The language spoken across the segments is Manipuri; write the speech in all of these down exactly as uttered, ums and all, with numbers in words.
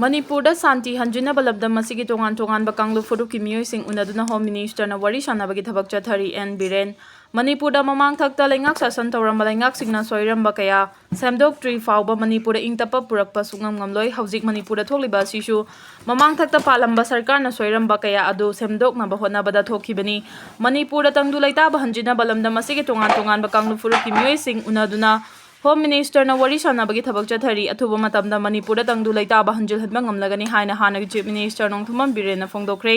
ꯃꯅꯤꯄꯨꯔꯗ ꯁꯥꯟꯇꯤ ꯍꯟꯖꯤꯟꯅꯕ ꯂꯝꯗꯝ ꯑꯁꯤꯒꯤ ꯇꯣꯉꯥꯟ ꯇꯣꯉꯥꯟꯕ ꯀꯥꯡꯂꯨꯞ ꯐꯨꯔꯨꯞꯀꯤ ꯃꯤꯑꯣꯏꯁꯤꯡ ꯎꯅꯗꯨꯅ Home Ministerꯅ ꯋꯥꯔꯤ ꯁꯥꯟꯅꯕꯒꯤ ꯊꯕꯛ ꯆꯠꯊꯔꯤ꯫ ꯑꯦꯟ ꯕꯤꯔꯦꯟ꯫ ꯃꯅꯤꯄꯨꯔꯗ ꯃꯃꯥꯡ ꯊꯛꯇ ꯂꯩꯉꯥꯛ ꯁꯥꯁꯟ ꯇꯧꯔꯝꯕ ꯂꯩꯉꯥꯛꯁꯤꯡꯅ ꯁꯣꯏꯔꯝꯕ ꯀꯌꯥ ꯁꯦꯝꯗꯣꯛꯇ꯭ꯔꯤ ꯐꯥꯎꯕ ꯃꯅꯤꯄꯨꯔꯗ ꯏꯪ ꯇꯞꯄ ꯄꯨꯔꯛꯄ ꯁꯨꯡꯉꯝ ꯉꯝꯂꯣꯏ꯫ ꯍꯧꯖꯤꯛ ꯃꯅꯤꯄꯨꯔꯗ ꯊꯣꯛꯂꯤꯕ ꯑꯁꯤꯁꯨ ꯃꯃꯥꯡ ꯊꯛꯇ ꯄꯥꯜꯂꯝꯕ ꯁꯔꯀꯥꯔꯅ ꯁꯣꯏꯔꯝꯕ ꯀꯌꯥ ꯑꯗꯨ ꯁꯦꯝꯗꯣꯛꯅꯕ ꯍꯣꯠꯅꯕꯗ ꯊꯣꯛꯈꯤꯕꯅꯤ꯫ ꯃꯅꯤꯄꯨꯔꯗ ꯇꯪꯗꯨ ꯂꯩꯇꯥꯕ ꯍꯟꯖꯤꯟꯅꯕ ꯂꯝꯗꯝ ꯑꯁꯤꯒꯤ ꯇꯣꯉꯥꯟ ꯇꯣꯉꯥꯟꯕ ꯀꯥꯡꯂꯨꯞ ꯐꯨꯔꯨꯞꯀꯤ ꯃꯤꯑꯣꯏꯁꯤꯡ ꯎꯅꯗꯨꯅ Home Ministerꯅ ꯋꯥꯔꯤ ꯁꯥꯟꯅꯕꯒꯤ ꯊꯕꯛ ꯆꯠꯊꯔꯤ꯫ ꯑꯊꯨꯕ ꯃꯇꯝꯗ ꯃꯅꯤꯄꯨꯔꯗ ꯇꯪꯗꯨ ꯂꯩꯇꯥꯕ ꯍꯟꯖꯤꯜꯍꯟꯕ ꯉꯝꯂꯒꯅꯤ ꯍꯥꯏꯅ ꯍꯥꯟꯅꯒꯤ Chief Ministerꯅꯣꯡꯊꯣꯝꯕꯝ ꯕꯤꯔꯦꯟꯅ ꯐꯣꯡꯗꯣꯛꯈ꯭ꯔꯦ꯫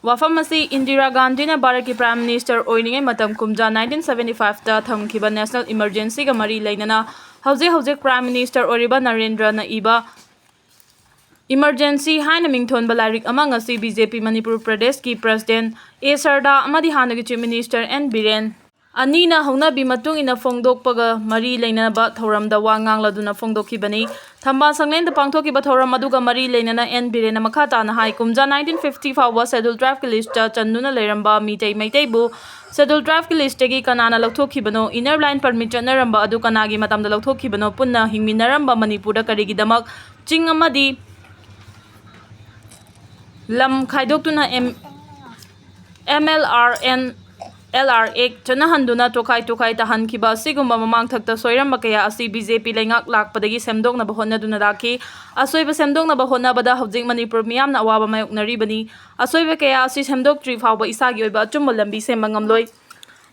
ꯋꯥꯐꯝ ꯑꯁꯤ ꯏꯟꯗꯤꯔꯥ ꯒꯥꯟꯙꯤꯅ ꯚꯥꯔꯠꯀꯤ Prime Minister ꯑꯣꯏꯔꯤꯉꯩ ꯃꯇꯝ ꯀꯨꯝꯖꯥ nineteen seventy fiveꯇ ꯊꯝꯈꯤꯕ National Emergencyꯒ ꯃꯔꯤ ꯂꯩꯅꯅ ꯍꯧꯖꯤꯛ ꯍꯧꯖꯤꯛ Prime Minister ꯑꯣꯏꯔꯤꯕ ꯅꯔꯦꯟꯗ꯭ꯔꯅ ꯏꯕ Emergency ꯍꯥꯏꯅ ꯃꯤꯡꯊꯣꯟꯕ ꯂꯥꯏꯔꯤꯛ ꯑꯃ ꯉꯁꯤ ꯕꯤ ꯖꯦ ꯄꯤ ꯃꯅꯤꯄꯨꯔ ꯄ꯭ꯔꯗꯦꯁꯀꯤ President ꯑꯦ ꯁꯔꯗꯥ ꯑꯃꯗꯤ ꯍꯥꯟꯅꯒꯤ Chief Minister ꯑꯦꯟ ꯕꯤꯔꯦꯟ ꯑꯅꯤꯅ ꯍꯧꯅꯕꯤ ꯃꯇꯨꯡ ꯏꯟꯅ ꯐꯣꯡꯗꯣꯛꯄꯒ ꯃꯔꯤ ꯂꯩꯅꯕ ꯊꯧꯔꯝꯗ ꯋꯥ ꯉꯥꯡꯂꯗꯨꯅ ꯐꯣꯡꯗꯣꯛꯈꯤꯕꯅꯤ꯫ ꯊꯝꯕꯥꯜ ꯁꯪꯂꯦꯟꯗ ꯄꯥꯡꯊꯣꯛꯈꯤꯕ ꯊꯧꯔꯝ ꯑꯗꯨꯒ ꯃꯔꯤ ꯂꯩꯅꯅ ꯑꯦꯟ ꯕꯤꯔꯦꯟꯅ ꯃꯈꯥ ꯇꯥꯅ ꯍꯥꯏ, ꯀꯨꯝꯖꯥ nineteen fifty ꯐꯥꯎꯕ Scheduled Tribeꯀꯤ listꯇ ꯆꯟꯗꯨꯅ ꯂꯩꯔꯝꯕ ꯃꯤꯇꯩ ꯃꯩꯇꯩꯕꯨ Scheduled Tribeꯀꯤ listꯇꯒꯤ ꯀꯅꯥꯅ ꯂꯧꯊꯣꯛꯈꯤꯕꯅꯣ? Inner Line Permit ꯆꯠꯅꯔꯝꯕ ꯑꯗꯨ ꯀꯅꯥꯒꯤ ꯃꯇꯝꯗ ꯂꯧꯊꯣꯛꯈꯤꯕꯅꯣ? ꯄꯨꯟꯅ ꯍꯤꯡꯃꯤꯟꯅꯔꯝꯕ ꯃꯅꯤꯄꯨꯔꯗ ꯀꯔꯤꯒꯤꯗꯃꯛ ꯆꯤꯡ ꯑꯃꯗꯤ ꯂꯝ ꯈꯥꯏꯗꯣꯛꯇꯨꯅ M-, M L R and L R Act ꯆꯠꯅꯍꯟꯗꯨꯅ ꯇꯣꯈꯥꯏ ꯇꯣꯈꯥꯏ ꯇꯥꯍꯟꯈꯤꯕ ꯑꯁꯤꯒꯨꯝꯕ ꯃꯃꯥꯡ ꯊꯛꯇ ꯁꯣꯏꯔꯝꯕ ꯀꯌꯥ ꯑꯁꯤ ꯕꯤ ꯖꯦ ꯄꯤ ꯂꯩꯉꯥꯛ ꯂꯥꯛꯄꯗꯒꯤ ꯁꯦꯝꯗꯣꯛꯅꯕ ꯍꯣꯠꯅꯗꯨꯅ ꯂꯥꯛꯈꯤ꯫ ꯑꯁꯣꯏꯕ ꯁꯦꯝꯗꯣꯛꯅꯕ ꯍꯣꯠꯅꯕꯗ ꯍꯧꯖꯤꯛ ꯃꯅꯤꯄꯨꯔ ꯃꯤꯌꯥꯝꯅ ꯑꯋꯥꯕ ꯃꯥꯌꯣꯛꯅꯔꯤꯕꯅꯤ꯫ ꯑꯁꯣꯏꯕ ꯀꯌꯥ ꯑꯁꯤ ꯁꯦꯝꯗꯣꯛꯇ꯭ꯔꯤ ꯐꯥꯎꯕ ꯏꯁꯥꯒꯤ ꯑꯣꯏꯕ ꯑꯆꯨꯝꯕ ꯂꯝꯕꯤ ꯁꯦꯝꯕ ꯉꯝꯂꯣꯏ꯫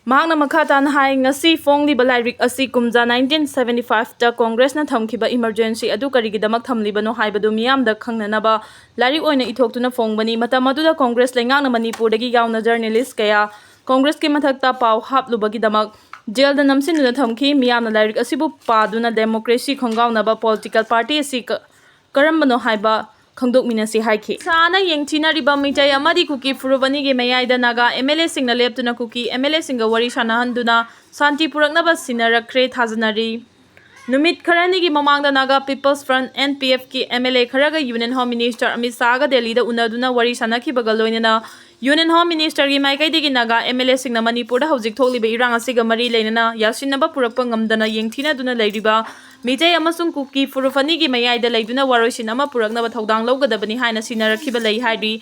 ꯃꯍꯥꯛꯅ ꯃꯈꯥ ꯇꯥꯅ ꯍꯥꯏ, ꯉꯁꯤ ꯐꯣꯡꯂꯤꯕ ꯂꯥꯏꯔꯤꯛ ꯑꯁꯤ ꯀꯨꯝꯖꯥ nineteen seventy fiveꯇ Congressꯅ ꯊꯝꯈꯤꯕ Emergency ꯑꯗꯨ ꯀꯔꯤꯒꯤꯗꯃꯛ ꯊꯝꯂꯤꯕꯅꯣ ꯍꯥꯏꯕꯗꯨ ꯃꯤꯌꯥꯝꯗ ꯈꯪꯅꯅꯕ ꯂꯥꯏꯔꯤꯛ ꯑꯣꯏꯅ ꯏꯊꯣꯛꯇꯨꯅ ꯐꯣꯡꯕꯅꯤ꯫ ꯃꯇꯝ ꯑꯗꯨꯗ Congress ꯂꯩꯉꯥꯛꯅ ꯃꯅꯤꯄꯨꯔꯗꯒꯤ ꯌꯥꯎꯅ journalist ꯀꯌꯥ Congressꯀꯤ ꯃꯊꯛꯇ ꯄꯥꯎ ꯍꯥꯞꯂꯨꯕꯒꯤꯗꯃꯛ jailꯗ ꯅꯝꯁꯤꯟꯗꯨꯅ ꯊꯝꯈꯤ꯫ ꯃꯤꯌꯥꯝꯅ ꯂꯥꯏꯔꯤꯛ ꯑꯁꯤꯕꯨ ꯄꯥꯗꯨꯅ democracy ꯈꯣꯡꯒꯥꯎꯅꯕ political party ꯑꯁꯤ ꯀ-, ꯀꯔꯝꯕꯅꯣ ꯍꯥꯏꯕ ꯈꯪꯗꯣꯛꯃꯤꯟꯅꯁꯤ ꯍꯥꯏꯈꯤ꯫ ꯁꯥꯅ ꯌꯦꯡꯊꯤꯅꯔꯤꯕ ꯃꯤꯇꯩ ꯑꯃꯗꯤ ꯀꯨꯀꯤ ꯐꯨꯔꯨꯞ ꯑꯅꯤꯒꯤ ꯃꯌꯥꯏꯗ ꯅꯥꯒꯥ ꯑꯦꯝ ꯑꯦꯜ ꯑꯦꯁꯤꯡꯅ ꯂꯦꯞꯇꯨꯅ ꯀꯨꯀꯤ ꯑꯦꯝ ꯑꯦꯜ ꯑꯦꯁꯤꯡꯒ ꯋꯥꯔꯤ ꯁꯥꯟꯅꯍꯟꯗꯨꯅ ꯁꯥꯟꯇꯤ ꯄꯨꯔꯛꯅꯕ ꯁꯤꯟꯅꯔꯛꯈ꯭ꯔꯦ ꯊꯥꯖꯅꯔꯤ꯫ ꯅꯨꯃꯤꯠ ꯈꯔꯅꯤꯒꯤ ꯃꯃꯥꯡꯗ Naga People's Front, N P Fꯀꯤ M L A ꯈꯔꯒ Union Home Minister ꯑꯃꯤꯠ ꯁꯥꯍꯒ ꯗꯦꯜꯂꯤꯗ ꯎꯅꯗꯨꯅ ꯋꯥꯔꯤ ꯁꯥꯟꯅꯈꯤꯕꯒ ꯂꯣꯏꯅꯅ Union Home Ministerꯒꯤ ꯃꯥꯏꯀꯩꯗꯒꯤ ꯅꯥꯒꯥ MLAꯁꯤꯡꯅ ꯃꯅꯤꯄꯨꯔꯗ ꯍꯧꯖꯤꯛ ꯊꯣꯛꯂꯤꯕ ꯏꯔꯥꯡ ꯑꯁꯤꯒ ꯃꯔꯤ ꯂꯩꯅꯅ ꯌꯥꯁꯤꯟꯅꯕ ꯄꯨꯔꯛꯄ ꯉꯝꯗꯅ ꯌꯦꯡꯊꯤꯅꯗꯨꯅ ꯂꯩꯔꯤꯕ ꯃꯤꯇꯩ ꯑꯃꯁꯨꯡ ꯀꯨꯀꯤ ꯐꯨꯔꯨꯞ ꯑꯅꯤꯒꯤ ꯃꯌꯥꯏꯗ ꯂꯩꯗꯨꯅ ꯋꯥꯔꯣꯏꯁꯤꯟ ꯑꯃ ꯄꯨꯔꯛꯅꯕ ꯊꯧꯗꯥꯡ ꯂꯧꯒꯗꯕꯅꯤ ꯍꯥꯏꯅ ꯁꯤꯟꯅꯔꯛꯈꯤꯕ ꯂꯩ ꯍꯥꯏꯔꯤ꯫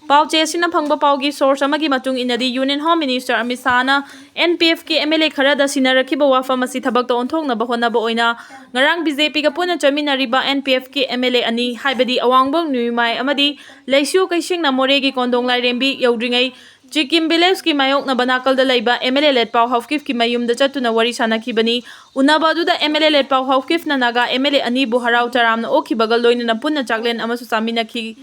ꯄꯥꯎ ꯆꯦ ꯑꯁꯤꯅ ꯐꯪꯕ ꯄꯥꯎꯒꯤ source ꯑꯃꯒꯤ ꯃꯇꯨꯡ ꯏꯟꯅꯗꯤ, Union Home Minister Amit ꯁꯥꯍꯅ NPFꯀꯤ MLA ꯈꯔꯗ ꯁꯤꯟꯅꯔꯛꯈꯤꯕ ꯋꯥꯐꯝ ꯑꯁꯤ ꯊꯕꯛꯇ ꯑꯣꯟꯊꯣꯛꯅꯕ ꯍꯣꯠꯅꯕ ꯑꯣꯏꯅ ꯉꯔꯥꯡ BJPꯒ ꯄꯨꯟꯅ ꯆꯠꯃꯤꯟꯅꯔꯤꯕ NPFꯀꯤ MLA ꯑꯅꯤ, ꯍꯥꯏꯕꯗꯤ ꯑꯋꯥꯡꯕ ꯅ꯭ꯌꯨꯃꯥꯏ ꯑꯃꯗꯤ ꯂꯩꯁꯤꯌꯨ ꯀꯩꯁꯤꯡꯅ ꯃꯣꯔꯦꯒꯤ ꯀꯣꯟꯗꯣꯡ ꯂꯥꯏꯔꯦꯝꯕꯤ ꯌꯧꯗ꯭ꯔꯤꯉꯩ ꯆꯤꯀꯤꯝ villageꯀꯤ ꯃꯥꯌꯣꯛꯅꯕ ꯅꯥꯀꯜꯗ ꯂꯩꯕ MLA ꯂꯦꯠꯄꯥꯎ ꯍꯥꯎꯀꯤꯞꯀꯤ ꯃꯌꯨꯝꯗ ꯆꯠꯇꯨꯅ ꯋꯥꯔꯤ ꯁꯥꯅꯈꯤꯕꯅꯤ꯫ ꯎꯅꯕ ꯑꯗꯨꯗ MLA ꯂꯦꯠꯄꯥꯎ ꯍꯥꯎꯀꯤꯞꯅ ꯅꯥꯒꯥ MLA ꯑꯅꯤꯕꯨ ꯍꯔꯥꯎ ꯇꯔꯥꯝꯅ ꯑꯣꯛꯈꯤꯕꯒ ꯂꯣꯏꯅꯅ ꯄꯨꯟꯅ ꯆꯥꯛꯂꯦꯟ ꯑꯃꯁꯨ ꯆꯥꯃꯤꯟꯅꯈꯤ꯫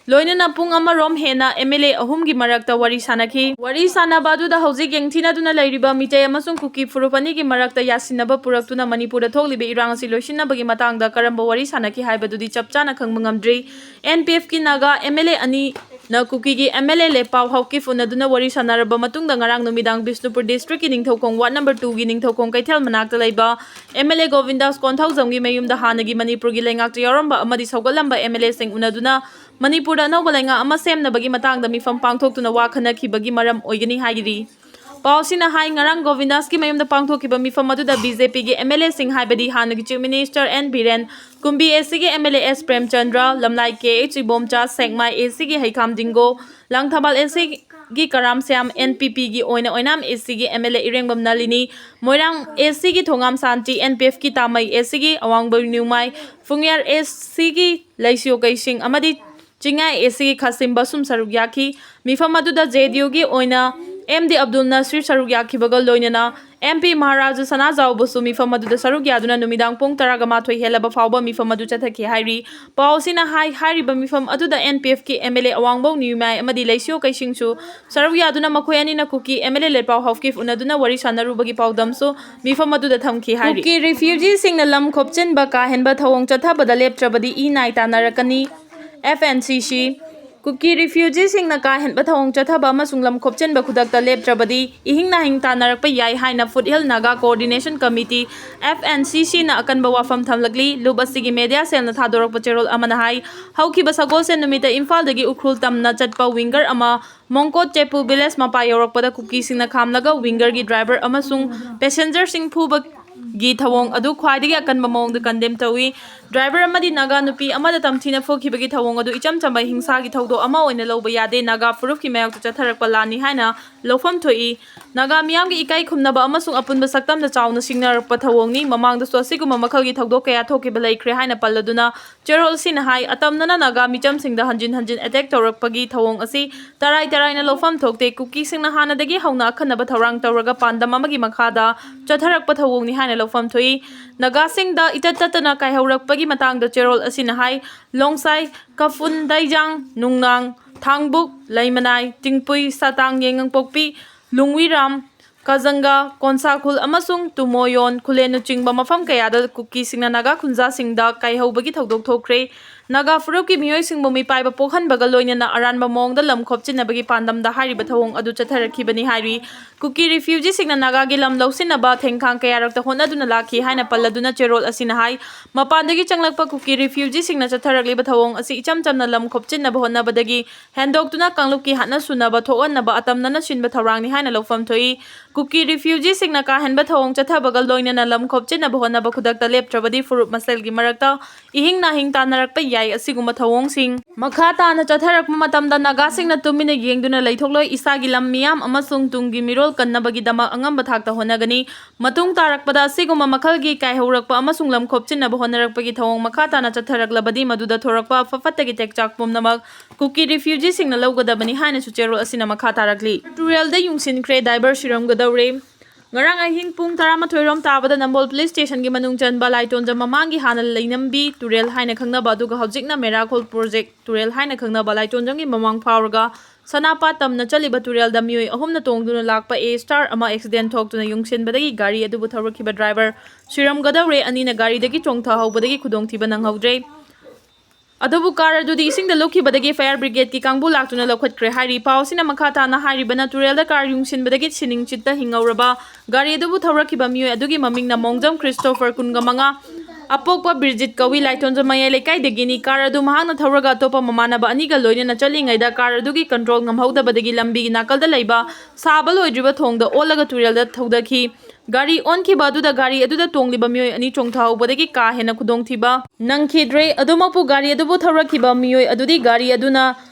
ꯂꯣꯏꯅꯅ ꯄꯨꯡ ꯑꯃꯔꯣꯝ ꯍꯦꯟꯅ MLA ꯑꯍꯨꯝꯒꯤ ꯃꯔꯛꯇ ꯋꯥꯔꯤ ꯁꯥꯅꯈꯤ꯫ ꯋꯥꯔꯤ ꯁꯥꯅꯕ ꯑꯗꯨꯗ ꯍꯧꯖꯤꯛ ꯌꯦꯡꯊꯤꯅꯗꯨꯅ ꯂꯩꯔꯤꯕ ꯃꯤꯇꯩ ꯑꯃꯁꯨꯡ ꯀꯨꯀꯤ ꯐꯨꯔꯨꯞ ꯑꯅꯤꯒꯤ ꯃꯔꯛꯇ ꯌꯥꯁꯤꯟꯅꯕ ꯄꯨꯔꯛꯇꯨꯅ ꯃꯅꯤꯄꯨꯔꯗ ꯊꯣꯛꯂꯤꯕ ꯏꯔꯥꯡ ꯑꯁꯤ ꯂꯣꯏꯁꯤꯟꯅꯕꯒꯤ ꯃꯇꯥꯡꯗ ꯀꯔꯝꯕ ꯋꯥꯔꯤ ꯁꯥꯅꯈꯤ ꯍꯥꯏꯕꯗꯨꯗꯤ ꯆꯞ ꯆꯥꯅ ꯈꯪꯕ ꯉꯝꯗ꯭ꯔꯤ꯫ NPFꯀꯤ ꯅꯥꯒꯥ MLA ꯑꯅꯤꯅ ꯀꯨꯀꯤꯒꯤ MLA ꯂꯦꯠꯄꯥꯎ ꯍꯥꯎꯀꯤꯞ ꯎꯅꯗꯨꯅ ꯋꯥꯔꯤ ꯁꯥꯅꯔꯕ ꯃꯇꯨꯡꯗ ꯉꯔꯥꯡ ꯅꯨꯃꯤꯗꯥꯡ ꯕꯤꯁꯅꯨꯄꯨꯔ districtꯀꯤ ꯅꯤꯡꯊꯧꯈꯣꯡ ward number twoꯒꯤ ꯅꯤꯡꯊꯧꯈꯣꯡ ꯀꯩꯊꯦꯜ ꯃꯅꯥꯛꯇ ꯂꯩꯕ MLA ꯒꯣꯕꯤꯟꯗꯥꯁ ꯀꯣꯟꯊꯧꯖꯝꯒꯤ ꯃꯌꯨꯝꯗ ꯍꯥꯟꯅꯒꯤ ꯃꯅꯤꯄꯨꯔꯒꯤ ꯂꯩꯉꯥꯛꯇ ꯌꯥꯎꯔꯝꯕ ꯑꯃꯗꯤ ꯁꯧꯒꯠꯂꯝꯕ MLAꯁꯤꯡ ꯎꯅꯗꯨꯅ ꯃꯅꯤꯄꯨꯔꯗ ꯑꯅꯧꯕ ꯂꯩꯉꯥꯛ ꯑꯃ ꯁꯦꯝꯅꯕꯒꯤ ꯃꯇꯥꯡꯗ ꯃꯤꯐꯝ ꯄꯥꯡꯊꯣꯛꯇꯨꯅ ꯋꯥ ꯈꯟꯅꯈꯤꯕꯒꯤ ꯃꯔꯝ ꯑꯣꯏꯒꯅꯤ ꯍꯥꯏꯔꯤ꯫ ꯄꯥꯎ ꯑꯁꯤꯅ ꯍꯥꯏ, ꯉꯔꯥꯡ ꯒꯣꯕꯤꯟꯗꯥꯁꯀꯤ ꯃꯌꯨꯝꯗ ꯄꯥꯡꯊꯣꯛꯈꯤꯕ ꯃꯤꯐꯝ ꯑꯗꯨꯗ BJPꯒꯤ MLAꯁꯤꯡ, ꯍꯥꯏꯕꯗꯤ ꯍꯥꯟꯅꯒꯤ Chief Minister N Biren, ꯀꯨꯝꯕꯤ ACꯒꯤ MLA S Premchandra, ꯂꯝꯂꯥꯏ KH Ibomcha, ꯁꯦꯛꯃꯥꯏ ACꯒꯤ ꯍꯩꯈꯥꯝ ꯗꯤꯡꯒꯣ, ꯂꯥꯡꯊꯕꯥꯜ ACꯒꯤ ꯀꯔꯥꯝ ꯁ꯭ꯌꯥꯝ, NPPꯒꯤ ꯑꯣꯏꯅ ꯑꯣꯏꯅꯥꯝ ACꯒꯤ MLA ꯏꯔꯦꯡꯕꯝ ꯅꯂꯤꯅꯤ, ꯃꯣꯏꯔꯥꯡ ACꯒꯤ ꯊꯣꯉꯥꯝ ꯁꯥꯟꯇꯤ, NPFꯀꯤ ꯇꯥꯃꯩ ACꯒꯤ ꯑꯋꯥꯡꯕ ꯅ꯭ꯌꯨꯃꯥꯏ, ꯐꯨꯡꯌꯥꯔ ACꯒꯤ ꯂꯩꯁꯤꯌꯣ ꯀꯩꯁꯤꯡ ꯑꯃꯗꯤ ꯆꯤꯡꯌꯥꯏ ACꯒꯤ ꯈꯥꯁꯤꯝ ꯕꯁꯨꯝ ꯁꯔꯨꯛ ꯌꯥꯈꯤ꯫ ꯃꯤꯐꯝ ꯑꯗꯨꯗ JDUꯒꯤ ꯑꯣꯏꯅ MD ꯑꯕꯗꯨꯜ ꯅꯁꯤꯔ ꯁꯔꯨꯛ ꯌꯥꯈꯤꯕꯒ ꯂꯣꯏꯅꯅ MP ꯃꯍꯥꯔꯥꯖ ꯁꯅꯥꯖꯥꯎꯕꯁꯨ ꯃꯤꯐꯝ ꯑꯗꯨꯗ ꯁꯔꯨꯛ ꯌꯥꯗꯨꯅ ꯅꯨꯃꯤꯗꯥꯡ ꯄꯨꯡ ꯇꯔꯥꯒ ꯃꯥꯊꯣꯏ ꯍꯦꯜꯂꯕ ꯐꯥꯎꯕ ꯃꯤꯐꯝ ꯑꯗꯨ ꯆꯠꯊꯈꯤ ꯍꯥꯏꯔꯤ꯫ ꯄꯥꯎ ꯑꯁꯤꯅ ꯍꯥꯏ, ꯍꯥꯏꯔꯤꯕ ꯃꯤꯐꯝ ꯑꯗꯨꯗ NPFꯀꯤ MLA ꯑꯋꯥꯡꯕꯧ ꯅ꯭ꯌꯨꯃꯥꯏ ꯑꯃꯗꯤ ꯂꯩꯁꯤꯌꯣ ꯀꯩꯁꯤꯡꯁꯨ ꯁꯔꯨꯛ ꯌꯥꯗꯨꯅ ꯃꯈꯣꯏ ꯑꯅꯤꯅ ꯀꯨꯀꯤ MLA ꯂꯦꯠꯄꯥꯎ ꯍꯥꯎꯀꯤꯞ ꯎꯅꯗꯨꯅ ꯋꯥꯔꯤ ꯁꯥꯟꯅꯔꯨꯕꯒꯤ ꯄꯥꯎꯗꯝꯁꯨ ꯃꯤꯐꯝ ꯑꯗꯨꯗ ꯊꯝꯈꯤ ꯍꯥꯏꯔꯤ꯫ ꯀꯨꯀꯤ refugeeꯁꯤꯡꯅ ꯂꯝ ꯈꯣꯞꯆꯤꯟꯕ ꯀꯥ ꯍꯦꯟꯕ ꯊꯧꯑꯣꯡ ꯆꯠꯊꯕꯗ ꯂꯦꯞꯇ꯭ꯔꯕꯗꯤ ꯏ ꯅꯥꯏ ꯇꯥꯟꯅꯔꯛꯀꯅꯤ꯫ FNCC꯫ ꯀꯨꯀꯤ ꯔꯤꯐ꯭ꯌꯨꯖꯤꯁꯤꯡꯅ ꯀꯥ ꯍꯦꯟꯕ ꯊꯧꯑꯣꯡ ꯆꯠꯊꯕ ꯑꯃꯁꯨꯡ ꯂꯝ ꯈꯣꯞꯆꯤꯟꯕ ꯈꯨꯗꯛꯇ ꯂꯦꯞꯇ꯭ꯔꯕꯗꯤ ꯏꯍꯤꯡ ꯅꯥꯍꯤꯡ ꯇꯥꯟꯅꯔꯛꯄ ꯌꯥꯏ ꯍꯥꯏꯅ foothill Naga coordination committee, F N C C, ꯅ ꯑꯀꯟꯕ ꯋꯥꯐꯝ ꯊꯝꯂꯛꯂꯤ꯫ ꯂꯨꯞ ꯑꯁꯤꯒꯤ ꯃꯦꯗꯤꯌꯥ ꯁꯦꯜꯅ ꯊꯥꯗꯣꯔꯛꯄ ꯆꯦꯔꯣꯜ ꯑꯃꯅ ꯍꯥꯏ, ꯍꯧꯈꯤꯕ ꯁꯒꯣꯜꯁꯦꯟ ꯅꯨꯃꯤꯠꯇ ꯏꯝꯐꯥꯜꯗꯒꯤ ꯎꯈ꯭ꯔꯨꯜ ꯇꯝꯅ ꯆꯠꯄ ꯋꯤꯡꯒꯔ ꯑꯃ ꯃꯣꯡꯀꯣꯠ ꯆꯦꯄꯨ ꯚꯤꯂꯦꯖ ꯃꯄꯥ ꯌꯧꯔꯛꯄꯗ ꯀꯨꯀꯤꯁꯤꯡꯅ ꯈꯥꯝꯂꯒ ꯋꯤꯡꯒꯔꯒꯤ ꯗ꯭ꯔꯥꯏꯚꯔ ꯑꯃꯁꯨꯡ ꯄꯦꯁꯦꯟꯖꯔꯁꯤꯡ ꯐꯨꯕ ꯒꯤ ꯊꯧꯑꯣꯡ ꯑꯗꯨ ꯈ꯭ꯋꯥꯏꯗꯒꯤ ꯑꯀꯟꯕ ꯃꯑꯣꯡꯗ ꯀꯟꯗꯦꯝ ꯇꯧꯏ꯫ ꯗ꯭ꯔꯥꯏꯚꯔ ꯑꯃꯗꯤ ꯅꯥꯒꯥ ꯅꯨꯄꯤ ꯑꯃꯗ ꯇꯝꯊꯤꯅ ꯐꯨꯈꯤꯕꯒꯤ ꯊꯧꯑꯣꯡ ꯑꯗꯨ ꯏꯆꯝ ꯆꯝꯕ ꯍꯤꯡꯁꯥꯒꯤ ꯊꯧꯗꯣꯛ ꯑꯃ ꯑꯣꯏꯅ ꯂꯧꯕ ꯌꯥꯗꯦ, ꯅꯥꯒꯥ ꯐꯨꯔꯨꯞꯀꯤ ꯃꯥꯌꯣꯛꯇ ꯆꯠꯊꯔꯛꯄ ꯂꯥꯟꯅꯤ ꯍꯥꯏꯅ ꯂꯧꯐꯝ ꯊꯣꯛꯏ꯫ ꯅꯥꯒꯥ ꯃꯤꯌꯥꯝꯒꯤ ꯏꯀꯥꯏ ꯈꯨꯝꯅꯕ ꯑꯃꯁꯨꯡ ꯑꯄꯨꯟꯕ ꯁꯛꯇꯝꯗ ꯆꯥꯎꯅ ꯁꯤꯡꯅꯔꯛꯄ ꯊꯧꯑꯣꯡꯅꯤ꯫ ꯃꯃꯥꯡꯗꯁꯨ ꯑꯁꯤꯒꯨꯝꯕ ꯃꯈꯜꯒꯤ ꯊꯧꯗꯣꯛ ꯀꯌꯥ ꯊꯣꯛꯈꯤꯕ ꯂꯩꯈ꯭ꯔꯦ ꯍꯥꯏꯅ ꯄꯜꯂꯗꯨꯅ, ꯆꯦꯔꯣꯜ ꯑꯁꯤꯅ ꯍꯥꯏ, ꯑꯇꯝꯅꯅ ꯅꯥꯒꯥ ꯃꯤꯆꯝꯁꯤꯡꯗ ꯍꯟꯖꯤꯟ ꯍꯟꯖꯤꯟ ꯑꯦꯇꯦꯛ ꯇꯧꯔꯛꯄꯒꯤ ꯊꯧꯑꯣꯡ ꯑꯁꯤ ꯇꯔꯥꯏ ꯇꯔꯥꯏꯅ ꯂꯧꯐꯝ ꯊꯣꯛꯇꯦ꯫ ꯀꯨꯀꯤꯁꯤꯡꯅ ꯍꯥꯟꯅꯗꯒꯤ ꯍꯧꯅ ꯑꯈꯟꯅꯕ ꯊꯧꯔꯥꯡ ꯇꯧꯔꯒ ꯄꯥꯟꯗꯝ ꯑꯃꯒꯤ ꯃꯈꯥꯗ ꯆꯠꯊꯔꯛꯄ ꯊꯧꯑꯣꯡꯅꯤ ꯍꯥꯏꯅ ꯂꯧꯐꯝ ꯊꯣꯛꯏ꯫ ꯅꯥꯒꯥꯁꯤꯡꯗ ꯏꯇꯠ ꯇꯠꯇꯅ ꯀꯥꯏꯍꯧꯔꯛꯄꯒꯤ ꯃꯇꯥꯡꯗ ꯆꯦꯔꯣꯜ ꯑꯁꯤꯅ ꯍꯥꯏ, ꯂꯣꯡꯁꯥꯏ, ꯀꯐꯨꯟ, ꯗꯥꯏꯖꯥꯡ, ꯅꯨꯡꯅꯥꯡ, ꯊꯥꯡꯕꯨꯛ, ꯂꯩꯃꯅꯥꯏ, ꯇꯤꯡꯄꯨꯏ, ꯁꯥꯇꯥꯡ, ꯌꯦꯡꯉꯪꯄꯣꯛꯄꯤ, ꯂꯨꯡꯋꯤꯔꯥꯝ, ꯀꯥꯖꯪꯒꯥ, ꯀꯣꯟꯁꯥꯈꯨꯜ ꯑꯃꯁꯨꯡ ꯇꯨꯃꯣꯌꯣꯟ ꯈꯨꯂꯦꯟꯅꯆꯤꯡꯕ ꯃꯐꯝ ꯀꯌꯥꯗ ꯀꯨꯀꯤꯁꯤꯡꯅ ꯅꯥꯒꯥ ꯈꯨꯟꯖꯥꯁꯤꯡꯗ ꯀꯥꯏꯍꯧꯕꯒꯤ ꯊꯧꯗꯣꯛ ꯊꯣꯛꯈ꯭ꯔꯦ꯫ ꯅꯥꯒꯥ ꯐꯨꯔꯨꯞꯀꯤ ꯃꯤꯑꯣꯏꯁꯤꯡꯕꯨ ꯃꯤꯄꯥꯏꯕ ꯄꯣꯛꯍꯟꯕꯒ ꯂꯣꯏꯅꯅ ꯑꯔꯥꯟꯕ ꯃꯑꯣꯡꯗ ꯂꯝ ꯈꯣꯞꯆꯤꯟꯅꯕꯒꯤ ꯄꯥꯟꯗꯝꯗ ꯍꯥꯏꯔꯤꯕ ꯊꯧꯑꯣꯡ ꯑꯗꯨ ꯆꯠꯊꯔꯛꯈꯤꯕꯅꯤ ꯍꯥꯏꯔꯤ꯫ ꯀꯨꯀꯤ ꯔꯤꯐ꯭ꯌꯨꯖꯤꯁꯤꯡꯅ ꯅꯥꯒꯥꯒꯤ ꯂꯝ ꯂꯧꯁꯤꯟꯅꯕ ꯊꯦꯡꯈꯥꯡ ꯀꯌꯥꯔꯛꯇ ꯍꯣꯠꯅꯗꯨꯅ ꯂꯥꯛꯈꯤ ꯍꯥꯏꯅ ꯄꯜꯂꯗꯨꯅ ꯆꯦꯔꯣꯜ ꯑꯁꯤꯅ ꯍꯥꯏ, ꯃꯄꯥꯟꯗꯒꯤ ꯆꯪꯂꯛꯄ ꯀꯨꯀꯤ ꯔꯤꯐ꯭ꯌꯨꯖꯤꯁꯤꯡꯅ ꯆꯠꯊꯔꯛꯂꯤꯕ ꯊꯧꯑꯣꯡ ꯑꯁꯤ ꯏꯆꯝ ꯆꯝꯅ ꯂꯝ ꯈꯣꯞꯆꯤꯟꯅꯕ ꯍꯣꯠꯅꯕꯗꯒꯤ ꯍꯦꯟꯗꯣꯛꯇꯨꯅ ꯀꯥꯡꯂꯨꯞꯀꯤ ꯍꯥꯠꯅ ꯁꯨꯅꯕ ꯊꯣꯛꯍꯟꯅꯕ ꯑꯇꯝꯅꯅ ꯁꯤꯟꯕ ꯊꯧꯔꯥꯡꯅꯤ ꯍꯥꯏꯅ ꯂꯧꯐꯝ ꯊꯣꯛꯏ꯫ ꯀꯨꯀꯤ ꯔꯤꯐ꯭ꯌꯨꯖꯤꯁꯤꯡꯅ ꯀꯥꯍꯦꯟꯕ ꯊꯧꯑꯣꯡ ꯆꯠꯊꯕꯒ ꯂꯣꯏꯅꯅ ꯂꯝ ꯈꯣꯞꯆꯤꯟꯅꯕ ꯍꯣꯠꯅꯕ ꯈꯨꯗꯛꯇ ꯂꯦꯞꯇ꯭ꯔꯕꯗꯤ ꯐꯨꯔꯨꯞ ꯃꯁꯦꯜꯒꯤ ꯃꯔꯛꯇ ꯏꯍꯤꯡ ꯅꯥꯍꯤꯡ ꯇꯥꯟꯅꯔꯛꯄ ꯌꯥꯏ꯫ ꯑꯁꯤꯒꯨꯝꯕ ꯊꯧꯑꯣꯡꯁꯤꯡ ꯃꯈꯥ ꯇꯥꯅ ꯆꯠꯊꯔꯛꯄ ꯃꯇꯝꯗ ꯅꯥꯒꯥꯁꯤꯡꯅ ꯇꯨꯃꯤꯟꯅ ꯌꯦꯡꯗꯨꯅ ꯂꯩꯊꯣꯛꯂꯣꯏ꯫ ꯏꯁꯥꯒꯤ ꯂꯝ ꯃꯤꯌꯥꯝ ꯑꯃꯁꯨꯡ ꯇꯨꯡꯒꯤ ꯃꯤꯔꯣꯜ ꯀꯟꯅꯕꯒꯤꯗꯃꯛ ꯑꯉꯝꯕ ꯊꯥꯛꯇ ꯍꯣꯠꯅꯒꯅꯤ꯫ ꯃꯇꯨꯡ ꯇꯥꯔꯛꯄꯗ ꯑꯁꯤꯒꯨꯝꯕ ꯃꯈꯜꯒꯤ ꯀꯥꯏꯍꯧꯔꯛꯄ ꯑꯃꯁꯨꯡ ꯂꯝ ꯈꯣꯞꯆꯤꯟꯅꯕ ꯍꯣꯠꯅꯔꯛꯄꯒꯤ ꯊꯧꯑꯣꯡ ꯃꯈꯥ ꯇꯥꯅ ꯆꯠꯊꯔꯛꯂꯕꯗꯤ ꯃꯗꯨꯗ ꯊꯣꯔꯛꯄ ꯑꯐ ꯐꯠꯇꯒꯤ ꯇꯦꯛꯆꯥꯛ ꯄꯨꯝꯅꯃꯛ ꯀꯨꯀꯤ ꯔꯤꯐ꯭ꯌꯨꯖꯤꯁꯤꯡꯅ ꯂꯧꯒꯗꯕꯅꯤ ꯍꯥꯏꯅꯁꯨ ꯆꯦꯔꯣꯜ ꯑꯁꯤꯅ ꯃꯈꯥ ꯇꯥꯔꯛꯂꯤ꯫ ꯇꯨꯔꯦꯜꯗ ꯌꯨꯡꯁꯤꯟꯈ꯭ꯔꯦ, ꯗꯥꯏꯚꯔ ꯁꯤꯔꯝꯒꯗꯧꯔꯦ꯫ ꯉꯔꯥꯡ ꯑꯍꯤꯡ ꯄꯨꯡ ꯇꯔꯥꯃꯥꯊꯣꯏ ꯔꯣꯝ ꯇꯥꯕꯗ ꯅꯝꯕꯣꯜ ꯄꯨꯂꯤꯁ ꯁ꯭ꯇꯦꯁꯟꯒꯤ ꯃꯅꯨꯡ ꯆꯟꯕ ꯂꯥꯏꯇꯣꯟꯖꯝ ꯃꯃꯥꯡꯒꯤ ꯍꯥꯟꯅ ꯂꯩꯅꯝꯕꯤ ꯇꯨꯔꯦꯜ ꯍꯥꯏꯅ ꯈꯪꯅꯕ, ꯑꯗꯨꯒ ꯍꯧꯖꯤꯛꯅ ꯃꯦꯔꯥꯈꯣꯜ ꯄ꯭ꯔꯣꯖꯦꯛ ꯇꯨꯔꯦꯜ ꯍꯥꯏꯅ ꯈꯪꯅꯕ ꯂꯥꯏꯇꯣꯟꯖꯝꯒꯤ ꯃꯃꯥꯡ ꯐꯥꯎꯔꯒ ꯁꯅꯥꯄꯥꯠ ꯇꯝꯅ ꯆꯠꯂꯤꯕ ꯇꯨꯔꯦꯜꯗ ꯃꯤꯑꯣꯏ ꯑꯍꯨꯝꯅ ꯇꯣꯡꯗꯨꯅ ꯂꯥꯛꯄ A star ꯑꯃ ꯑꯦꯛꯁꯤꯗꯦꯟ ꯊꯣꯛꯇꯨꯅ ꯌꯨꯡꯁꯤꯟꯕꯗꯒꯤ ꯒꯥꯔꯤ ꯑꯗꯨꯕꯨ ꯊꯧꯔꯛꯈꯤꯕ ꯗ꯭ꯔꯥꯏꯚꯔ ꯁꯤꯔꯝꯒꯗꯧꯔꯦ ꯑꯅꯤꯅ ꯒꯥꯔꯤꯗꯒꯤ ꯆꯣꯡꯊꯍꯧꯕꯗꯒꯤ ꯈꯨꯗꯣꯡꯊꯤꯕ ꯅꯪꯍꯧꯗ꯭ꯔꯦ꯫ ꯑꯗꯨꯕꯨ ꯀꯥꯔ ꯑꯗꯨꯗꯤ ꯏꯁꯤꯡꯗ ꯂꯨꯞꯈꯤꯕꯗꯒꯤ ꯐꯥꯌꯔ ꯕ꯭ꯔꯤꯒꯦꯗꯀꯤ ꯀꯥꯡꯕꯨ ꯂꯥꯛꯇꯨꯅ ꯂꯧꯈꯠꯈ꯭ꯔꯦ ꯍꯥꯏꯔꯤ꯫ ꯄꯥꯎ ꯑꯁꯤꯅ ꯃꯈꯥ ꯇꯥꯅ ꯍꯥꯏꯔꯤꯕꯅ, ꯇꯨꯔꯦꯜꯗ ꯀꯥꯔ ꯌꯨꯡꯁꯤꯟꯕꯗꯒꯤ ꯁꯤꯅꯤꯡ ꯆꯤꯠꯇ ꯍꯤꯡꯍꯧꯔꯕ ꯒꯥꯔꯤ ꯑꯗꯨꯕꯨ ꯊꯧꯔꯛꯈꯤꯕ ꯃꯤꯑꯣꯏ ꯑꯗꯨꯒꯤ ꯃꯃꯤꯡꯅ ꯃꯣꯡꯖꯝ ꯈ꯭ꯔꯤꯁꯇꯣꯐꯔ, ꯀꯨꯟꯒ ꯃꯉꯥ, ꯑꯄꯣꯛꯄ ꯕꯤꯔꯖꯤꯠ ꯀꯧꯏ, ꯂꯥꯏꯇꯣꯟꯖꯝ ꯃꯌꯥꯏ ꯂꯩꯀꯥꯏꯗꯒꯤꯅꯤ꯫ ꯀꯥꯔ ꯑꯗꯨ ꯃꯍꯥꯛꯅ ꯊꯧꯔꯒ ꯑꯇꯣꯞꯄ ꯃꯃꯥꯟꯅꯕ ꯑꯅꯤꯒ ꯂꯣꯏꯅꯅ ꯆꯠꯂꯤꯉꯩꯗ ꯀꯥꯔ ꯑꯗꯨꯒꯤ ꯀꯟꯇ꯭ꯔꯣꯜ ꯉꯝꯍꯧꯗꯕꯗꯒꯤ ꯂꯝꯕꯤꯒꯤ ꯅꯥꯀꯜꯗ ꯂꯩꯕ ꯁꯥꯕ ꯂꯣꯏꯗ꯭ꯔꯤꯕ ꯊꯣꯡꯗ ꯑꯣꯜꯂꯒ ꯇꯨꯔꯦꯜꯗ ꯊꯧꯗꯈꯤ꯫ ꯒꯥꯔꯤ ꯑꯣꯟꯈꯤꯕ ꯑꯗꯨꯗ ꯒꯥꯔꯤ ꯑꯗꯨꯗ ꯇꯣꯡꯂꯤꯕ ꯃꯤꯑꯣꯏ ꯑꯅꯤ ꯆꯣꯡꯊꯍꯧꯕꯗꯒꯤ ꯀꯥ ꯍꯦꯟꯅ ꯈꯨꯗꯣꯡꯊꯤꯕ ꯅꯪꯈꯤꯗ꯭ꯔꯦ꯫ ꯑꯗꯨꯃꯛꯄꯨ ꯒꯥꯔꯤ ꯑꯗꯨꯕꯨ ꯊꯧꯔꯛꯈꯤꯕ ꯃꯤꯑꯣꯏ ꯑꯗꯨꯗꯤ ꯒꯥꯔꯤ ꯑꯗꯨꯅ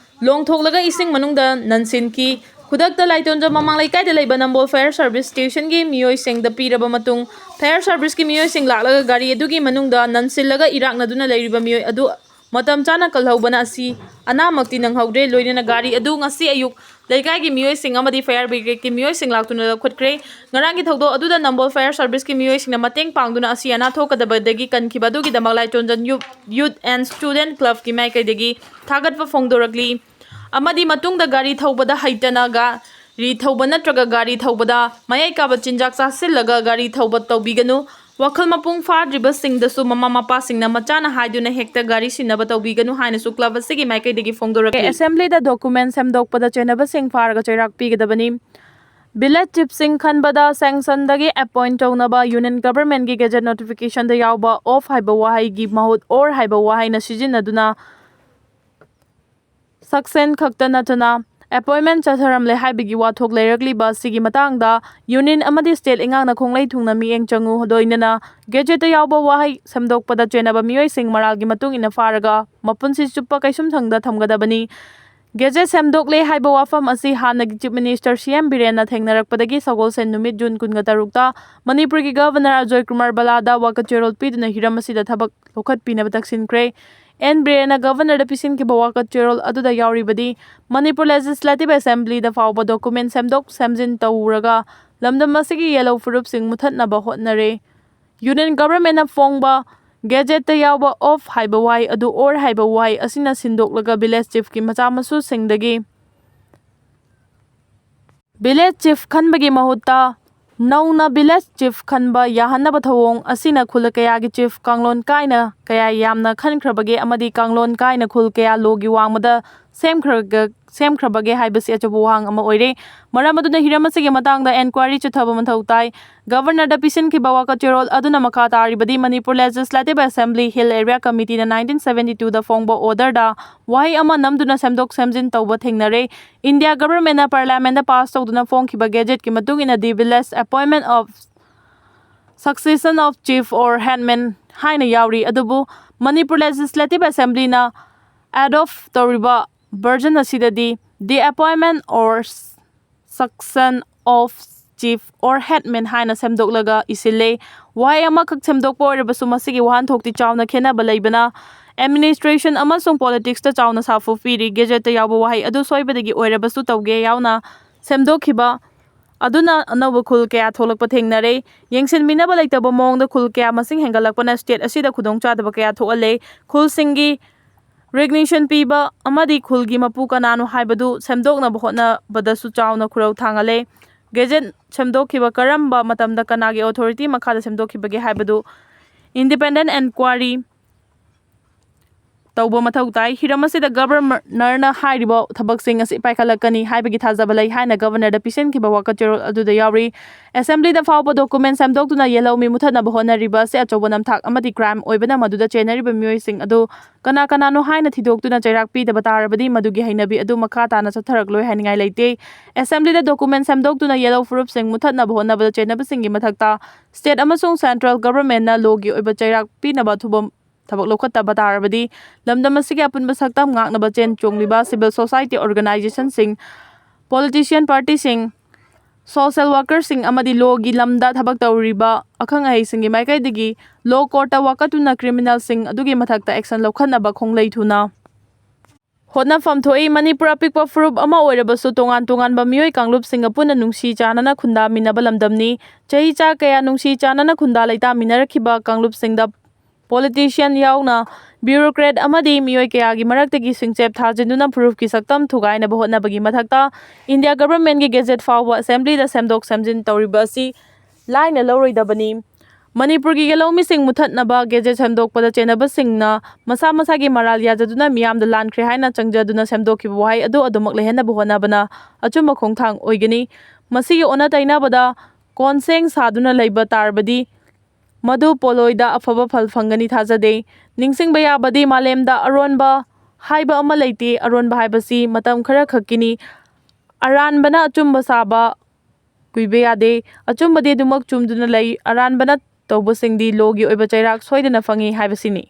ꯂꯣꯡꯊꯣꯛꯂꯒ ꯏꯁꯤꯡ ꯃꯅꯨꯡꯗ ꯅꯟꯁꯤꯟꯈꯤ꯫ ꯈꯨꯗꯛꯇ ꯂꯥꯏꯇꯣꯟꯖꯝ ꯃꯃꯥꯡ ꯂꯩꯀꯥꯏꯗ ꯂꯩꯕ ꯅꯝꯕꯣꯜ ꯐꯥꯌꯔ ꯁꯥꯔꯚꯤꯁ ꯁ꯭ꯇꯦꯁꯟꯒꯤ ꯃꯤꯑꯣꯏꯁꯤꯡꯗ ꯄꯤꯔꯕ ꯃꯇꯨꯡ, ꯐꯥꯌꯔ ꯁꯥꯔꯚꯤꯁꯀꯤ ꯃꯤꯑꯣꯏꯁꯤꯡ ꯂꯥꯛꯂꯒ ꯒꯥꯔꯤ ꯑꯗꯨꯒꯤ ꯃꯅꯨꯡꯗ ꯅꯟꯁꯤꯜꯂꯒ ꯏꯔꯥꯛꯅꯗꯨꯅ ꯂꯩꯔꯤꯕ ꯃꯤꯑꯣꯏ ꯑꯗꯨ ꯃꯇꯝ ꯆꯥꯅ ꯀꯜꯍꯧꯕꯅ ꯑꯁꯤ ꯑꯅꯥꯃꯛꯇꯤ ꯅꯪꯍꯧꯗ꯭ꯔꯦ꯫ ꯂꯣꯏꯅꯅ ꯒꯥꯔꯤ ꯑꯗꯨ ꯉꯁꯤ ꯑꯌꯨꯛ ꯂꯩꯀꯥꯏꯒꯤ ꯃꯤꯑꯣꯏꯁꯤꯡ ꯑꯃꯗꯤ ꯐꯥꯌꯔ ꯕ꯭ꯔꯤꯒꯦꯗꯀꯤ ꯃꯤꯑꯣꯏꯁꯤꯡ ꯂꯥꯛꯇꯨꯅ ꯂꯧꯈꯠꯈ꯭ꯔꯦ꯫ ꯉꯔꯥꯡꯒꯤ ꯊꯧꯗꯣꯛ ꯑꯗꯨꯗ ꯅꯝꯕꯣꯜ ꯐꯥꯌꯔ ꯁꯥꯔꯚꯤꯁꯀꯤ ꯃꯤꯑꯣꯏꯁꯤꯡꯅ ꯃꯇꯦꯡ ꯄꯥꯡꯗꯨꯅ ꯑꯁꯤ ꯑꯅꯥ ꯊꯣꯛꯀꯗꯕꯗꯒꯤ ꯀꯟꯈꯤꯕ ꯑꯗꯨꯒꯤꯗꯃꯛ ꯂꯥꯏꯇꯣꯟꯖꯝ ꯌꯨ-, ꯌꯨꯠ ꯑꯦꯟ ꯁ꯭ꯇꯨꯗꯦꯟꯠ ꯀ꯭ꯂꯕꯀꯤ ꯃꯥꯏꯀꯩꯗꯒꯤ ꯊꯥꯒꯠꯄ ꯐꯣꯡꯗꯣꯔꯛꯂꯤ꯫ ꯑꯃꯗꯤ ꯃꯇꯨꯡꯗ ꯒꯥꯔꯤ ꯊꯧꯕꯗ ꯍꯩꯇꯅ ꯒꯥꯔꯤ ꯊꯧꯕ ꯅꯠꯇ꯭ꯔꯒ ꯒꯥꯔꯤ ꯊꯧꯕꯗ ꯃꯌꯥꯏ ꯀꯥꯕ ꯆꯤꯟꯖꯥꯛ ꯆꯥꯁꯤꯜꯂꯒ ꯒꯥꯔꯤ ꯊꯧꯕ ꯇꯧꯕꯤꯒꯅꯨ꯫ ꯋꯥꯈꯜ ꯃꯄꯨꯡ ꯐꯥꯗ꯭ꯔꯤꯕꯁꯤꯡꯗꯁꯨ ꯃꯃꯥ ꯃꯄꯥꯁꯤꯡꯅ ꯃꯆꯥꯅ ꯍꯥꯏꯗꯨꯅ ꯍꯦꯛꯇ ꯒꯥꯔꯤ ꯁꯤꯟꯅꯕ ꯇꯧꯕꯤꯒꯅꯨ ꯍꯥꯏꯅꯁꯨ ꯀ꯭ꯂꯕ ꯑꯁꯤꯒꯤ ꯃꯥꯏꯀꯩꯗꯒꯤ ꯐꯣꯡꯗꯣꯔꯛꯂꯤ꯫ ꯑꯦꯁꯦꯝꯕ꯭ꯂꯤꯗ ꯗꯣꯀꯨꯃꯦꯟ ꯁꯦꯝꯗꯣꯛꯄꯗ ꯆꯦꯟꯅꯕꯁꯤꯡ ꯐꯥꯔꯒ ꯆꯩꯔꯥꯛ ꯄꯤꯒꯗꯕꯅꯤ꯫ ꯚꯤꯂꯦꯖ ꯆꯤꯐꯁꯤꯡ ꯈꯟꯕꯗ ꯁꯦꯡꯁꯟꯗꯒꯤ ꯑꯦꯄꯣꯏꯟꯠ ꯇꯧꯅꯕ ꯌꯨꯅꯤꯌꯟ ꯒꯚꯔꯟꯃꯦꯟꯠꯀꯤ ꯒꯦꯖꯦꯠ ꯅꯣꯇꯤꯐꯤꯀꯦꯁꯟꯗ ꯌꯥꯎꯕ ꯑꯣꯐ ꯍꯥꯏꯕ ꯋꯥꯍꯩꯒꯤ ꯃꯍꯨꯠ ꯑꯣꯔ ꯍꯥꯏꯕ ꯋꯥꯍꯩꯅ ꯁꯤꯖꯤꯟꯅꯗꯨꯅ ꯁꯦꯡꯁꯟ ꯈꯛꯇ ꯅꯠꯇꯅ ꯑꯦꯄꯣꯏꯟꯠꯃꯦꯟꯠ ꯆꯠꯊꯔꯝꯂꯦ ꯍꯥꯏꯕꯒꯤ ꯋꯥꯊꯣꯛ ꯂꯩꯔꯛꯂꯤꯕ ꯑꯁꯤꯒꯤ ꯃꯇꯥꯡꯗ ꯌꯨꯅꯤꯌꯟ ꯑꯃꯗꯤ ꯁ꯭ꯇꯦꯠ ꯏꯉꯥꯛꯅ ꯈꯣꯡꯂꯩ ꯊꯨꯡꯅ ꯃꯤꯠꯌꯦꯡ ꯆꯪꯉꯨ꯫ ꯂꯣꯏꯅꯅ ꯒꯦꯖꯦꯠꯇ ꯌꯥꯎꯕ ꯋꯥꯍꯩ ꯁꯦꯝꯗꯣꯛꯄꯗ ꯆꯦꯟꯅꯕ ꯃꯤꯑꯣꯏꯁꯤꯡ ꯃꯔꯥꯜꯒꯤ ꯃꯇꯨꯡ ꯏꯟꯅ ꯐꯥꯔꯒ ꯃꯄꯨꯟꯁꯤ ꯆꯨꯞꯄ ꯀꯩꯁꯨꯝꯁꯪꯗ ꯊꯝꯒꯗꯕꯅꯤ꯫ ꯒꯦꯖꯦꯠ ꯁꯦꯝꯗꯣꯛꯂꯦ ꯍꯥꯏꯕ ꯋꯥꯐꯝ ꯑꯁꯤ ꯍꯥꯟꯅꯒꯤ ꯆꯤꯐ ꯃꯤꯅꯤꯁꯇꯔ ꯁꯤ ꯑꯦꯝ ꯕꯤꯔꯦꯟꯅ ꯊꯦꯡꯅꯔꯛꯄꯗꯒꯤ ꯁꯒꯣꯜꯁꯦꯟ ꯅꯨꯃꯤꯠ ꯖꯨꯟ ꯀꯨꯟꯒ ꯇꯔꯨꯛꯇ ꯃꯅꯤꯄꯨꯔꯒꯤ ꯒꯚꯔꯅꯔ ꯑꯖꯣꯏ ꯀꯨꯃꯥꯔ ꯕꯂꯥꯗ ꯋꯥꯀꯠꯆꯔꯣꯜ ꯄꯤꯗꯨꯅ ꯍꯤꯔꯝ ꯑꯁꯤꯗ ꯊꯕꯛ ꯂꯧꯈꯠꯄꯤꯅꯕ ꯇꯛꯁꯤꯟꯈ꯭ꯔꯦ꯫ ꯑꯦꯟ ꯕꯤꯔꯦꯟꯅ ꯒꯚꯔꯅꯔꯗ ꯄꯤꯁꯤꯟꯈꯤꯕ ꯋꯥꯀꯠꯆꯔꯣꯜ ꯑꯗꯨꯗ ꯌꯥꯎꯔꯤꯕꯗꯤ ꯃꯅꯤꯄꯨꯔ ꯂꯦꯖꯤꯁꯂꯦꯇꯤꯚ ꯑꯦꯁꯦꯝꯕ꯭ꯂꯤꯗ ꯐꯥꯎꯕ ꯗꯣꯀꯨꯃꯦꯟ ꯁꯦꯝꯗꯣꯛ ꯁꯦꯝꯖꯤꯟ ꯇꯧꯔꯒ ꯂꯝꯗꯝ ꯑꯁꯤꯒꯤ ꯌꯦꯜꯍꯧ ꯐꯨꯔꯨꯞꯁꯤꯡ ꯃꯨꯊꯠꯅꯕ ꯍꯣꯠꯅꯔꯦ꯫ ꯌꯨꯅꯤꯌꯟ ꯒꯚꯔꯟꯃꯦꯟꯠꯅ ꯐꯣꯡꯕ ꯒꯦꯖꯦꯠꯇ ꯌꯥꯎꯕ ꯑꯣꯐ ꯍꯥꯏꯕ ꯋꯥꯍꯩ ꯑꯗꯨ ꯑꯣꯔ ꯍꯥꯏꯕ ꯋꯥꯍꯩ ꯑꯁꯤꯅ ꯁꯤꯟꯗꯣꯛꯂꯒ ꯚꯤꯂꯦꯖ ꯆꯤꯐꯀꯤ ꯃꯆꯥ ꯃꯁꯨꯁꯤꯡꯗꯒꯤ ꯚꯤꯂꯦꯖ ꯆꯤꯐ ꯈꯟꯕꯒꯤ ꯃꯍꯨꯠꯇ ꯅꯧꯅ village chief ꯈꯟꯕ ꯌꯥꯍꯟꯅꯕ ꯊꯧꯑꯣꯡ ꯑꯁꯤꯅ ꯈꯨꯜ ꯀꯌꯥꯒꯤ chief ꯀꯥꯡꯂꯣꯟ ꯀꯥꯏꯅ ꯀꯌꯥ ꯌꯥꯝꯅ ꯈꯟꯈ꯭ꯔꯕꯒꯦ ꯑꯃꯗꯤ ꯀꯥꯡꯂꯣꯟ ꯀꯥꯏꯅ ꯈꯨꯜ ꯀꯌꯥ ꯂꯣꯒꯤ ꯋꯥꯡꯃꯗ ꯁꯦꯝꯈ꯭ꯔꯒ ꯁꯦꯝꯈ꯭ꯔꯕꯒꯦ ꯍꯥꯏꯕꯁꯤ ꯑꯆꯧꯕ ꯋꯥꯍꯪ ꯑꯃ ꯑꯣꯏꯔꯦ꯫ ꯃꯔꯝ ꯑꯗꯨꯅ ꯍꯤꯔꯝ ꯑꯁꯤꯒꯤ ꯃꯇꯥꯡꯗ enquiry ꯆꯠꯊꯕ ꯃꯊꯧ ꯇꯥꯏ꯫ Governorꯗ ꯄꯤꯁꯤꯟꯈꯤꯕ ꯋꯥꯀꯠ ꯆꯦꯔꯣꯜ ꯑꯗꯨꯅ ꯃꯈꯥ ꯇꯥꯔꯤꯕꯗꯤ Manipur Legislative Assembly Hill Area Committeeꯅ nineteen seventy twoꯗ ꯐꯣꯡꯕ orderꯗ ꯋꯥꯍꯩ ꯑꯃ ꯅꯝꯗꯨꯅ ꯁꯦꯝꯗꯣꯛ ꯁꯦꯝꯖꯤꯟ ꯇꯧꯕ ꯊꯦꯡꯅꯔꯦ꯫ India Governmentꯅ Parliamentꯗ pass ꯇꯧꯗꯨꯅ ꯐꯣꯡꯈꯤꯕ Gazetteꯀꯤ ꯃꯇꯨꯡ ꯏꯟꯅꯗꯤ village appointment of succession of chief or headman ꯍꯥꯏꯅ ꯌꯥꯎꯔꯤ꯫ ꯑꯗꯨꯕꯨ Manipur Legislative Assemblyꯅ adopt ꯇꯧꯔꯤꯕ version ꯑꯁꯤꯗꯗꯤ the appointment or succession of chief or headman ꯍꯥꯏꯅ ꯁꯦꯝꯗꯣꯛꯂꯒ ꯏꯁꯤꯜꯂꯦ꯫ ꯋꯥꯍꯩ ꯑꯃꯈꯛ ꯁꯦꯝꯗꯣꯛꯄ ꯑꯣꯏꯔꯕꯁꯨ ꯃꯁꯤꯒꯤ ꯋꯥꯍꯟꯊꯣꯛꯇꯤ ꯆꯥꯎꯅ ꯈꯦꯠꯅꯕ ꯂꯩꯕꯅ administration ꯑꯃꯁꯨꯡ politicsꯇ ꯆꯥꯎꯅ ꯁꯥꯐꯨ ꯄꯤꯔꯤ꯫ Gazetteꯇ ꯌꯥꯎꯕ ꯋꯥꯍꯩ ꯑꯗꯨ ꯁꯣꯏꯕꯗꯒꯤ ꯑꯣꯏꯔꯕꯁꯨ ꯇꯧꯒꯦ ꯌꯥꯎꯅ ꯁꯦꯝꯗꯣꯛꯈꯤꯕ ꯑꯗꯨꯅ ꯑꯅꯧꯕ ꯈꯨꯜ ꯀꯌꯥ ꯊꯣꯛꯂꯛꯄ ꯊꯦꯡꯅꯔꯦ꯫ ꯌꯦꯡꯁꯤꯟꯕꯤꯅꯕ ꯂꯩꯇꯕ ꯃꯑꯣꯡꯗ ꯈꯨꯜ ꯀꯌꯥ ꯃꯁꯤꯡ ꯍꯦꯟꯒꯠꯂꯛꯄꯅ state ꯑꯁꯤꯗ ꯈꯨꯗꯣꯡꯆꯥꯗꯕ ꯀꯌꯥ ꯊꯣꯛꯍꯜꯂꯦ꯫ ꯈꯨꯜꯁꯤꯡꯒꯤ recognition ꯄꯤꯕ ꯑꯃꯗꯤ ꯈꯨꯜꯒꯤ ꯃꯄꯨ ꯀꯅꯥꯅꯣ ꯍꯥꯏꯕꯗꯨ ꯁꯦꯝꯗꯣꯛꯅꯕ ꯍꯣꯠꯅꯕꯗꯁꯨ ꯆꯥꯎꯅ ꯈꯨꯔꯧ ꯊꯥꯡꯍꯜꯂꯦ꯫ Gazette ꯁꯦꯝꯗꯣꯛꯈꯤꯕ ꯀꯔꯝꯕ ꯃꯇꯝꯗ ꯀꯅꯥꯒꯤ authority ꯃꯈꯥꯗ ꯁꯦꯝꯗꯣꯛꯈꯤꯕꯒꯦ ꯍꯥꯏꯕꯗꯨ independent enquiry ꯇꯧꯕ ꯃꯊꯧ ꯇꯥꯏ꯫ ꯍꯤꯔꯝ ꯑꯁꯤꯗ Governorꯅ ꯍꯥꯏꯔꯤꯕ ꯊꯕꯛꯁꯤꯡ ꯑꯁꯤ ꯄꯥꯏꯈꯠꯂꯛꯀꯅꯤ ꯍꯥꯏꯕꯒꯤ ꯊꯥꯖꯕ ꯂꯩ ꯍꯥꯏꯅ Governorꯗ ꯄꯤꯁꯤꯟꯈꯤꯕ ꯋꯥꯀꯠ ꯆꯦꯔꯣꯜ ꯑꯗꯨꯗ ꯌꯥꯎꯔꯤ꯫ Assemblyꯗ ꯐꯥꯎꯕ document ꯁꯦꯝꯗꯣꯛꯇꯨꯅ ꯌꯦꯜꯍꯧꯃꯤ ꯃꯨꯊꯠꯅꯕ ꯍꯣꯠꯅꯔꯤꯕ ꯑꯁꯤ ꯑꯆꯧꯕ ꯅꯝꯊꯥꯛ ꯑꯃꯗꯤ crime ꯑꯣꯏꯕꯅ ꯃꯗꯨꯗ ꯆꯦꯟꯅꯔꯤꯕ ꯃꯤꯑꯣꯏꯁꯤꯡ ꯑꯗꯨ ꯀꯅꯥ ꯀꯅꯥꯅꯣ ꯍꯥꯏꯅ ꯊꯤꯗꯣꯛꯇꯨꯅ ꯆꯩꯔꯥꯛ ꯄꯤꯗꯕ ꯇꯥꯔꯕꯗꯤ ꯃꯗꯨꯒꯤ ꯍꯩꯅꯕꯤ ꯑꯗꯨ ꯃꯈꯥ ꯇꯥꯅ ꯆꯠꯊꯔꯛꯂꯣꯏ ꯍꯥꯏꯅꯤꯡꯉꯥꯏ ꯂꯩꯇꯦ꯫ Assemblyꯗ document ꯁꯦꯝꯗꯣꯛꯇꯨꯅ ꯌꯦꯜꯍꯧ ꯐꯨꯔꯨꯞꯁꯤꯡ ꯃꯨꯊꯠꯅꯕ ꯍꯣꯠꯅꯕꯗ ꯆꯦꯟꯅꯕꯁꯤꯡꯒꯤ ꯃꯊꯛꯇ state ꯑꯃꯁꯨꯡ central governmentꯅ lawꯒꯤ ꯑꯣꯏꯕ ꯆꯩꯔꯥꯛ ꯄꯤꯅꯕ ꯊꯨꯕ ꯊꯕꯛ ꯂꯧꯈꯠꯇꯕ ꯇꯥꯔꯕꯗꯤ ꯂꯝꯗꯝ ꯑꯁꯤꯒꯤ ꯑꯄꯨꯟꯕ ꯁꯛꯇꯝ ꯉꯥꯛꯅꯕ ꯆꯦꯟ ꯆꯣꯡꯂꯤꯕ civil society organizationꯁꯤꯡ, politician partyꯁꯤꯡ, social workerꯁꯤꯡ ꯑꯃꯗꯤ lawꯒꯤ ꯂꯝꯗ ꯊꯕꯛ ꯇꯧꯔꯤꯕ ꯑꯈꯪ ꯑꯍꯩꯁꯤꯡꯒꯤ ꯃꯥꯏꯀꯩꯗꯒꯤ law courtꯇ ꯋꯥꯀꯠꯇꯨꯅ criminalꯁꯤꯡ ꯑꯗꯨꯒꯤ ꯃꯊꯛꯇ action ꯂꯧꯈꯠꯅꯕ ꯈꯣꯡꯂꯩ ꯊꯨꯅ ꯍꯣꯠꯅꯐꯝ ꯊꯣꯛꯏ꯫ ꯃꯅꯤꯄꯨꯔ ꯑꯄꯤꯛꯄ ꯐꯨꯔꯨꯞ ꯑꯃ ꯑꯣꯏꯔꯕꯁꯨ ꯇꯣꯉꯥꯟ ꯇꯣꯉꯥꯟꯕ ꯃꯤꯑꯣꯏ ꯀꯥꯡꯂꯨꯞꯁꯤꯡꯒ ꯄꯨꯟꯅ ꯅꯨꯡꯁꯤ ꯆꯥꯟꯅꯅ ꯈꯨꯟꯗꯥꯃꯤꯟꯅꯕ ꯂꯝꯗꯝꯅꯤ꯫ ꯆꯍꯤ ꯆꯥ ꯀꯌꯥ ꯅꯨꯡꯁꯤ ꯆꯥꯟꯅꯅ ꯈꯨꯟꯗꯥ ꯂꯩꯇꯥꯃꯤꯟꯅꯔꯛꯈꯤꯕ ꯀꯥꯡꯂꯨꯞꯁꯤꯡꯗ ꯄꯣꯂꯤꯇꯤꯁꯤꯌꯥꯟ ꯌꯥꯎꯅ ꯕ꯭ꯌꯨꯔꯣꯀ꯭ꯔꯦꯠ ꯑꯃꯗꯤ ꯃꯤꯑꯣꯏ ꯀꯌꯥꯒꯤ ꯃꯔꯛꯇꯒꯤ ꯁꯤꯡꯆꯦꯞ ꯊꯥꯖꯤꯟꯗꯨꯅ ꯄ꯭ꯔꯨꯐꯀꯤ ꯁꯛꯇꯝ ꯊꯨꯒꯥꯏꯅꯕ ꯍꯣꯠꯅꯕꯒꯤ ꯃꯊꯛꯇ ꯏꯟꯗꯤꯌꯥ ꯒꯚꯔꯟꯃꯦꯟꯠꯀꯤ ꯒꯦꯖꯦꯠ ꯐꯥꯎꯕ ꯑꯦꯁꯦꯝꯕ꯭ꯂꯤꯗ ꯁꯦꯝꯗꯣꯛ ꯁꯦꯝꯖꯤꯟ ꯇꯧꯔꯤꯕ ꯑꯁꯤ ꯂꯥꯏꯅ ꯂꯧꯔꯣꯏꯗꯕꯅꯤ꯫ ꯃꯅꯤꯄꯨꯔꯒꯤ ꯂꯧꯃꯤꯁꯤꯡ ꯃꯨꯊꯠꯅꯕ ꯒꯦꯖꯦꯠ ꯁꯦꯝꯗꯣꯛꯄꯗ ꯆꯦꯟꯅꯕꯁꯤꯡꯅ ꯃꯁꯥ ꯃꯁꯥꯒꯤ ꯃꯔꯥꯜ ꯌꯥꯖꯗꯨꯅ ꯃꯤꯌꯥꯝꯗ ꯂꯥꯟꯈ꯭ꯔꯦ ꯍꯥꯏꯅ ꯆꯪꯖꯗꯨꯅ ꯁꯦꯝꯗꯣꯛꯈꯤꯕ ꯋꯥꯍꯩ ꯑꯗꯨ ꯑꯗꯨꯃꯛ ꯂꯩꯍꯟꯅꯕ ꯍꯣꯠꯅꯕꯅ ꯑꯆꯨꯝꯕ ꯈꯣꯡꯊꯥꯡ ꯑꯣꯏꯒꯅꯤ꯫ ꯃꯁꯤꯒꯤ ꯑꯣꯟꯅ ꯇꯩꯅꯕꯗ ꯀꯣꯟꯁꯦꯡ ꯁꯥꯗꯨꯅ ꯂꯩꯕ ꯇꯥꯔꯕꯗꯤ ꯃꯗꯨ ꯄꯣꯂꯣꯏꯗ ꯑꯐꯕ ꯐꯜ ꯐꯪꯒꯅꯤ ꯊꯥꯖꯗꯦ꯫ ꯅꯤꯡꯁꯤꯡꯕ ꯌꯥꯕꯗꯤ ꯃꯥꯂꯦꯝꯗ ꯑꯔꯣꯟꯕ ꯍꯥꯏꯕ ꯑꯃ ꯂꯩꯇꯦ꯫ ꯑꯔꯣꯟꯕ ꯍꯥꯏꯕꯁꯤ ꯃꯇꯝ ꯈꯔ ꯈꯛꯀꯤꯅꯤ꯫ ꯑꯔꯥꯟꯕꯅ ꯑꯆꯨꯝꯕ ꯁꯥꯕ ꯀꯨꯏꯕ ꯌꯥꯗꯦ꯫ ꯑꯆꯨꯝꯕꯗꯤ ꯑꯗꯨꯃꯛ ꯆꯨꯝꯗꯨꯅ ꯂꯩ꯫ ꯑꯔꯥꯟꯕꯅ ꯇꯧꯕꯁꯤꯡꯗꯤ ꯂꯣꯒꯤ ꯑꯣꯏꯕ ꯆꯩꯔꯥꯛ ꯁꯣꯏꯗꯅ ꯐꯪꯏ ꯍꯥꯏꯕꯁꯤꯅꯤ꯫